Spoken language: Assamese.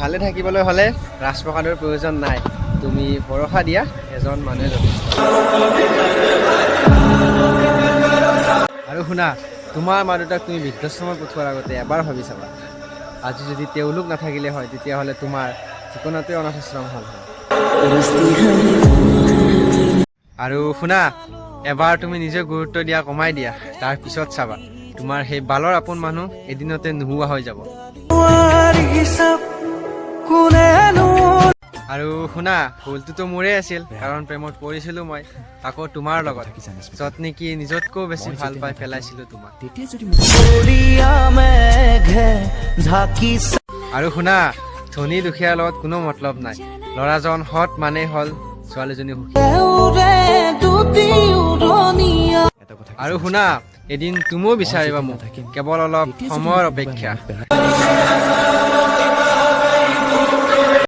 ভালে থাকিবলৈ হ'লে ৰাজপ্ৰসাদৰ প্ৰয়োজন নাই। তুমি ভৰসা দিয়া এজন মানুহে যথেষ্ট। আৰু শুনা, তোমাৰ মা দেউতাক তুমি বৃদ্ধাশ্ৰমত পঠোৱাৰ আগতে এবাৰ ভাবি চাবা। আজি যদি তেওঁলোক নাথাকিলে হয়, তেতিয়াহ'লে তোমাৰ ঠিকনাটোৱে অনাথ আশ্ৰম হ'ল হয়। আৰু শুনা, এবাৰ তুমি নিজে গুৰুত্ব দিয়া কমাই দিয়া, তাৰপিছত চাবা, তোমাৰ সেই বালৰ আপোন মানুহ এদিনতে নোহোৱা হৈ যাব। আৰু শুনা, ভুলটোতো মোৰেই আছিল, কাৰণ প্ৰেমত পৰিছিলো মই আকৌ তোমাৰ লগত, য'ত নেকি নিজতকৈও বেছি ভাল পাই পেলাইছিলো তোমাক। তেতিয়া যদি মোক আৰু শুনা, ধনী দুখীয়াৰ লগত কোনো মতলব নাই। ল'ৰাজন সৎ মানেই হ'ল ছোৱালীজনী সুখী। এটা কথা আৰু শুনা, এদিন তুমিও বিচাৰিবা মোক, কেৱল অলপ সময়ৰ অপেক্ষা।